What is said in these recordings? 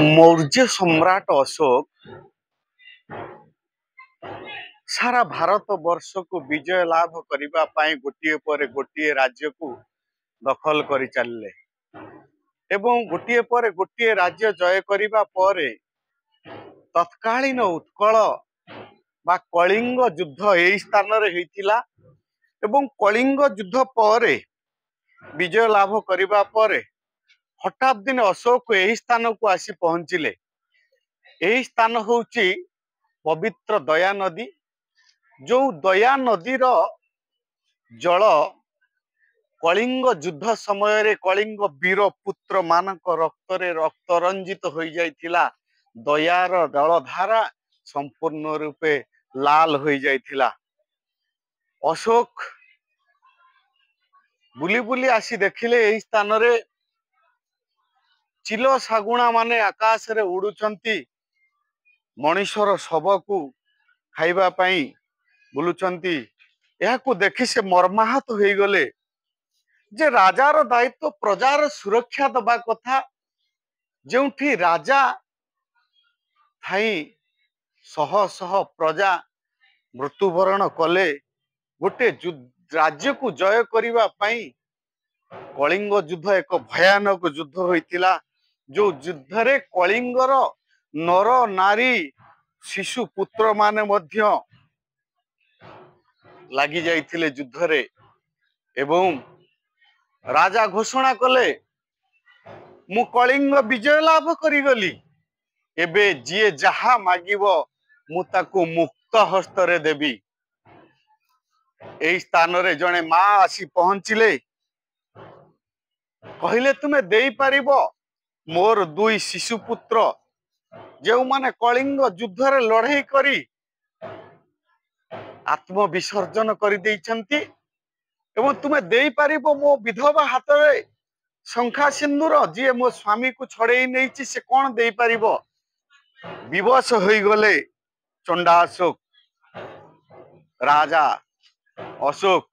ମୌର୍ଯ୍ୟ ସମ୍ରାଟ ଅଶୋକ ସାରା ଭାରତ ବର୍ଷକୁ ବିଜୟ ଲାଭ କରିବା ପାଇଁ ଗୋଟିଏ ପରେ ଗୋଟିଏ ରାଜ୍ୟକୁ ଦଖଲ କରି ଚାଲିଲେ ଏବଂ ଗୋଟିଏ ପରେ ଗୋଟିଏ ରାଜ୍ୟ ଜୟ କରିବା ପରେ ତତ୍କାଳୀନ ଉତ୍କଳ ବା କଳିଙ୍ଗ ଯୁଦ୍ଧ ଏଇ ସ୍ଥାନରେ ହେଇଥିଲା। ଏବଂ କଳିଙ୍ଗ ଯୁଦ୍ଧ ପରେ ବିଜୟ ଲାଭ କରିବା ପରେ ହଠାତ୍ ଦିନେ ଅଶୋକ ଏହି ସ୍ଥାନକୁ ଆସି ପହଞ୍ଚିଲେ। ଏହି ସ୍ଥାନ ହଉଛି ପବିତ୍ର ଦୟା ନଦୀ, ଯୋଉ ଦୟା ନଦୀର ଜଳ କଳିଙ୍ଗ ଯୁଦ୍ଧ ସମୟରେ କଳିଙ୍ଗ ବୀର ପୁତ୍ର ମାନଙ୍କ ରକ୍ତରେ ରକ୍ତ ରଞ୍ଜିତ ହୋଇଯାଇଥିଲା। ଦୟାର ଜଳଧାରା ସମ୍ପୂର୍ଣ୍ଣ ରୂପେ ଲାଲ ହୋଇଯାଇଥିଲା। ଅଶୋକ ବୁଲି ବୁଲି ଆସି ଦେଖିଲେ ଏହି ସ୍ଥାନରେ ଚିଲ ଶାଗୁଣା ମାନେ ଆକାଶରେ ଉଡୁଛନ୍ତି, ମଣିଷର ଶବକୁ ଖାଇବା ପାଇଁ ବୁଲୁଛନ୍ତି। ଏହାକୁ ଦେଖି ସେ ମର୍ମାହତ ହୋଇଗଲେ ଯେ ରାଜାର ଦାୟିତ୍ୱ ପ୍ରଜାର ସୁରକ୍ଷା ଦବା କଥା, ଯେଉଁଠି ରାଜା ଥାଇ ଶହ ଶହ ପ୍ରଜା ମୃତ୍ୟୁବରଣ କଲେ। ଗୋଟେ ରାଜ୍ୟକୁ ଜୟ କରିବା ପାଇଁ କଳିଙ୍ଗ ଯୁଦ୍ଧ ଏକ ଭୟାନକ ଯୁଦ୍ଧ ହୋଇଥିଲା, ଯୋଉ ଯୁଦ୍ଧରେ କଳିଙ୍ଗର ନର ନାରୀ ଶିଶୁ ପୁତ୍ର ମାନେ ମଧ୍ୟ ଲାଗି ଯାଇଥିଲେ ଯୁଦ୍ଧରେ। ଏବଂ ରାଜା ଘୋଷଣା କଲେ, ମୁଁ କଳିଙ୍ଗ ବିଜୟ ଲାଭ କରିଗଲି, ଏବେ ଯିଏ ଯାହା ମାଗିବ ମୁଁ ତାକୁ ମୁକ୍ତ ହସ୍ତରେ ଦେବି। ଏଇ ସ୍ଥାନରେ ଜଣେ ମା ଆସି ପହଞ୍ଚିଲେ, କହିଲେ ତୁମେ ଦେଇପାରିବ ମୋର ଦୁଇ ଶିଶୁ ପୁତ୍ର, ଯେଉଁମାନେ କଳିଙ୍ଗ ଯୁଦ୍ଧରେ ଲଢେଇ କରି ଆତ୍ମବିସର୍ଜନ କରିଦେଇଛନ୍ତି, ଏବଂ ତୁମେ ଦେଇପାରିବ ମୋ ବିଧବା ହାତରେ ଶଙ୍ଖା ସିନ୍ଦୁର, ଯିଏ ମୋ ସ୍ୱାମୀକୁ ଛଡେଇ ନେଇଛି ସେ କଣ ଦେଇପାରିବ? ବିବଶ ହୋଇଗଲେ ଚଣ୍ଡାଶୋକ, ରାଜା ଅଶୋକ।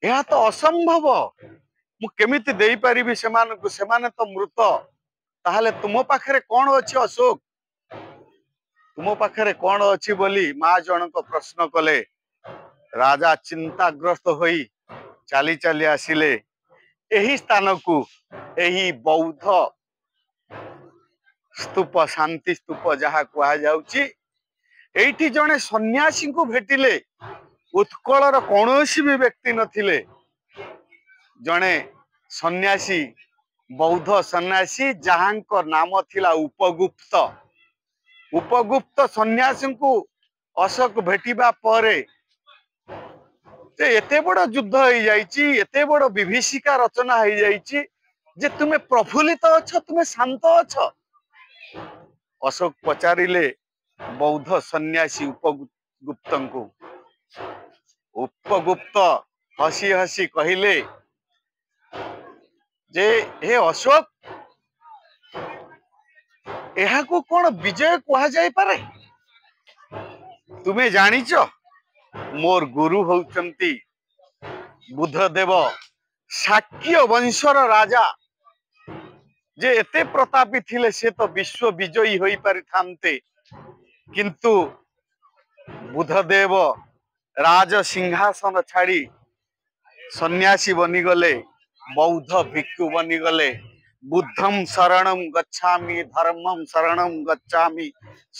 ଏହା ତ ଅସମ୍ଭବ, ମୁଁ କେମିତି ଦେଇପାରିବି ସେମାନଙ୍କୁ, ସେମାନେ ତ ମୃତ। ତାହେଲେ ତୁମ ପାଖରେ କଣ ଅଛି ଅଶୋକ, ତୁମ ପାଖରେ କଣ ଅଛି ବୋଲି ମା ଜଣକ ପ୍ରଶ୍ନ କଲେ। ରାଜା ଚିନ୍ତାଗ୍ରସ୍ତ ହୋଇ ଚାଲି ଚାଲି ଆସିଲେ ଏହି ସ୍ଥାନକୁ, ଏହି ବୌଦ୍ଧ ସ୍ତୂପ, ଶାନ୍ତି ସ୍ତୂପ ଯାହା କୁହାଯାଉଛି। ଏଇଠି ଜଣେ ସନ୍ନ୍ୟାସୀଙ୍କୁ ଭେଟିଲେ। ଉତ୍କଳର କୌଣସି ବି ବ୍ୟକ୍ତି ନଥିଲେ, ଜଣେ ସନ୍ନ୍ୟାସୀ, ବୌଦ୍ଧ ସନ୍ନ୍ୟାସୀ, ଯାହାଙ୍କ ନାମ ଥିଲା ଉପଗୁପ୍ତ। ଉପଗୁପ୍ତ ସନ୍ନ୍ୟାସୀଙ୍କୁ ଅଶୋକ ଭେଟିବା ପରେ ଯେ ଏତେ ବଡ ଯୁଦ୍ଧ ହେଇଯାଇଛି, ଏତେ ବଡ ବିଭୀଷିକା ରଚନା ହେଇଯାଇଛି ଯେ ତୁମେ ପ୍ରଫୁଲ୍ଲିତ ଅଛ, ତୁମେ ଶାନ୍ତ ଅଛ। ଅଶୋକ ପଚାରିଲେ ବୌଦ୍ଧ ସନ୍ନ୍ୟାସୀ ଉପଗୁପ୍ତଙ୍କୁ। ଉପଗୁପ୍ତ ହସି ହସି କହିଲେ ଯେ ହେ ଅଶୋକ, ଏହାକୁ କଣ ବିଜୟ କୁହାଯାଇପାରେ? ତୁମେ ଜାଣିଛ ମୋର ଗୁରୁ ହଉଛନ୍ତି ବୁଦ୍ଧଦେବ, ଶାକ୍ୟ ବଂଶର ରାଜା, ଯେ ଏତେ ପ୍ରତାପୀ ଥିଲେ ସେ ତ ବିଶ୍ୱ ବିଜୟୀ ହୋଇପାରିଥାନ୍ତେ, କିନ୍ତୁ ବୁଦ୍ଧଦେବ ରାଜ ସିଂହାସନ ଛାଡି ସନ୍ନ୍ୟାସୀ ବନିଗଲେ, ବୌଦ୍ଧ ଭିକ୍ଷୁ ବନିଗଲେ। ବୁଦ୍ଧಂ ଶରଣಂ ଗଚ୍ଛାମି, ଧର୍ମಂ ଶରଣಂ ଗଚ୍ଛାମି,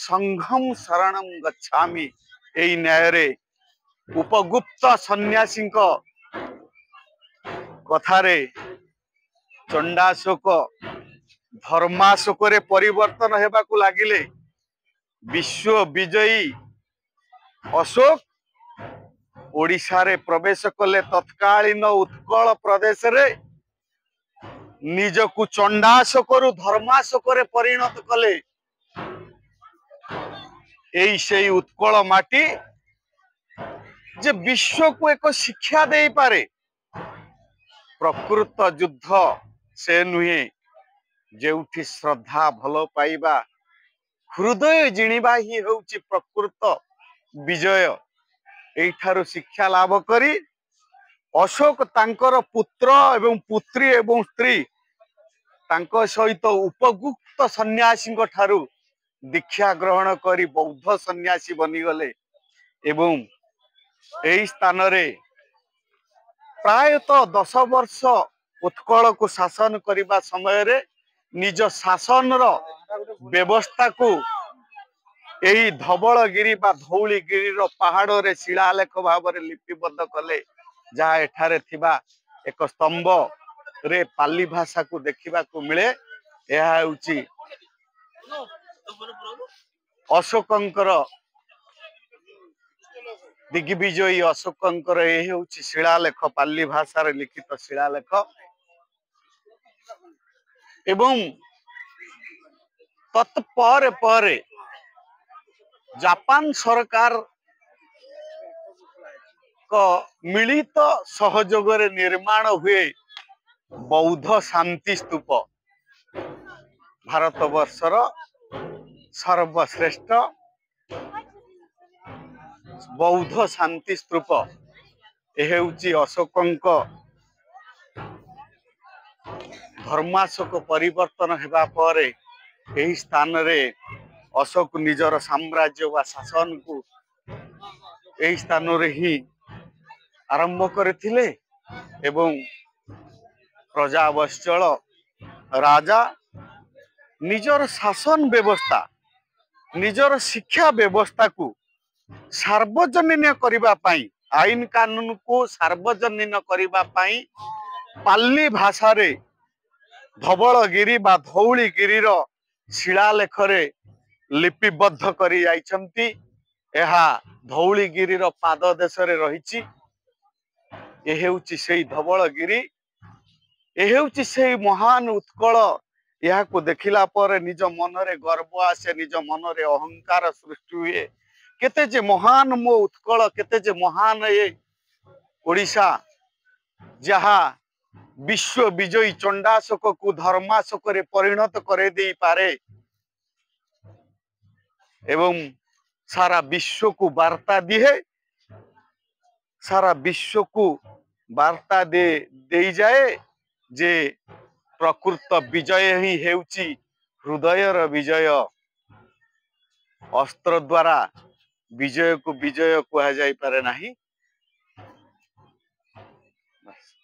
ସଂଘಂ ଶରଣಂ ଗଚ୍ଛାମି। ଏଇ ନ୍ୟାୟରେ ଉପଗୁପ୍ତ ସନ୍ନ୍ୟାସୀଙ୍କ କଥାରେ ଚଣ୍ଡାଶୋକ ଧର୍ମାଶୋକରେ ପରିବର୍ତ୍ତନ ହେବାକୁ ଲାଗିଲେ। ବିଶ୍ୱ ବିଜୟୀ ଅଶୋକ ଓଡ଼ିଶାରେ ପ୍ରବେଶ କଲେ। ତତ୍କାଳୀନ ଉତ୍କଳ ପ୍ରଦେଶରେ ନିଜକୁ ଚଣ୍ଡାଶୋକରୁ ଧର୍ମାଶୋକରେ ପରିଣତ କଲେ। ଏଇ ସେଇ ଉତ୍କଳ ମାଟି ଯେ ବିଶ୍ୱକୁ ଏକ ଶିକ୍ଷା ଦେଇପାରେ। ପ୍ରକୃତ ଯୁଦ୍ଧ ସେ ନୁହେଁ ଯେଉଁଠି ଶ୍ରଦ୍ଧା, ଭଲ ପାଇବା, ହୃଦୟ ଜିଣିବା ହିଁ ହେଉଛି ପ୍ରକୃତ ବିଜୟ। ଏଇଠାରୁ ଶିକ୍ଷା ଲାଭ କରି ଅଶୋକ ତାଙ୍କର ପୁତ୍ର ଏବଂ ପୁତ୍ରୀ ଏବଂ ସ୍ତ୍ରୀ ତାଙ୍କ ସହିତ ଉପଗୁପ୍ତ ସନ୍ନ୍ୟାସୀଙ୍କ ଠାରୁ ଦୀକ୍ଷା ଗ୍ରହଣ କରି ବୌଦ୍ଧ ସନ୍ନ୍ୟାସୀ ବନିଗଲେ ଏବଂ ଏହି ସ୍ଥାନରେ ପ୍ରାୟତଃ 10 ବର୍ଷ ଉତ୍କଳକୁ ଶାସନ କରିବା ସମୟରେ ନିଜ ଶାସନର ବ୍ୟବସ୍ଥାକୁ ଏହି ଧବଳଗିରି ବା ଧଉଳିଗିରିର ପାହାଡ଼ରେ ଶିଳାଲେଖ ଭାବରେ ଲିପିବଦ୍ଧ କଲେ, ଯାହା ଏଠାରେ ଥିବା ଏକ ସ୍ତମ୍ଭରେ ପାଲି ଭାଷାକୁ ଦେଖିବାକୁ ମିଳେ। ଏହା ହେଉଛି ଅଶୋକଙ୍କର ଦିଗ୍ବିଜୟୀ ଅଶୋକଙ୍କର ଏ ହେଉଛି ଶିଳାଲେଖ, ପାଲି ଭାଷାରେ ଲିଖିତ ଶିଳାଲେଖ। ଏବଂ ତତ୍ପରେ ପରେ ଜାପାନ ସରକାର ମିଳିତ ସହଯୋଗରେ ନିର୍ମାଣ ହୁଏ ବୌଦ୍ଧ ଶାନ୍ତି ସ୍ତୂପ, ଭାରତ ବର୍ଷର ସର୍ବଶ୍ରେଷ୍ଠ ବୌଦ୍ଧ ଶାନ୍ତି ସ୍ତୂପ। ଏ ହେଉଛି ଅଶୋକଙ୍କ ଧର୍ମାଶୋକ ପରିବର୍ତ୍ତନ ହେବା ପରେ ଏହି ସ୍ଥାନରେ ଅଶୋକ ନିଜର ସାମ୍ରାଜ୍ୟ ବା ଶାସନକୁ ଏହି ସ୍ଥାନରେ ହିଁ ଆରମ୍ଭ କରିଥିଲେ ଏବଂ ପ୍ରଜାବତ୍ସଳ ରାଜା ନିଜର ଶାସନ ବ୍ୟବସ୍ଥା, ନିଜର ଶିକ୍ଷା ବ୍ୟବସ୍ଥାକୁ ସାର୍ବଜନୀନ କରିବା ପାଇଁ, ଆଇନ କାନୁନକୁ ସାର୍ବଜନୀନ କରିବା ପାଇଁ ପାଲି ଭାଷାରେ ଧବଳଗିରି ବା ଧଉଳିଗିରିର ଶିଳାଲେଖରେ ଲିପିବଦ୍ଧ କରି ଯାଇଛନ୍ତି। ଏହା ଧଉଳିଗିରିର ପାଦ ଦେଶରେ ରହିଛି। ଏ ହେଉଛି ସେଇ ଧବଳଗିରି, ଏ ହେଉଛି ସେଇ ମହାନ ଉତ୍କଳ। ଏହାକୁ ଦେଖିଲା ପରେ ନିଜ ମନରେ ଗର୍ବ ଆସେ, ନିଜ ମନରେ ଅହଙ୍କାର ସୃଷ୍ଟି ହୁଏ। କେତେ ଯେ ମହାନ ମୋ ଉତ୍କଳ, କେତେ ଯେ ମହାନ ଏ ଓଡ଼ିଶା, ଯାହା ବିଶ୍ୱ ବିଜୟୀ ଚଣ୍ଡାଶୋକକୁ ଧର୍ମାଶୋକରେ ପରିଣତ କରେଇ ଦେଇପାରେ ଏବଂ ସାରା ବିଶ୍ୱକୁ ବାର୍ତ୍ତା ଦିଏ, ସାରା ବିଶ୍ୱକୁ ବାର୍ତ୍ତା ଦେଇଯାଏ ଯେ ପ୍ରକୃତ ବିଜୟ ହିଁ ହେଉଛି ହୃଦୟର ବିଜୟ। ଅସ୍ତ୍ର ଦ୍ୱାରା ବିଜୟକୁ ବିଜୟ କୁହାଯାଇପାରେ ନାହିଁ।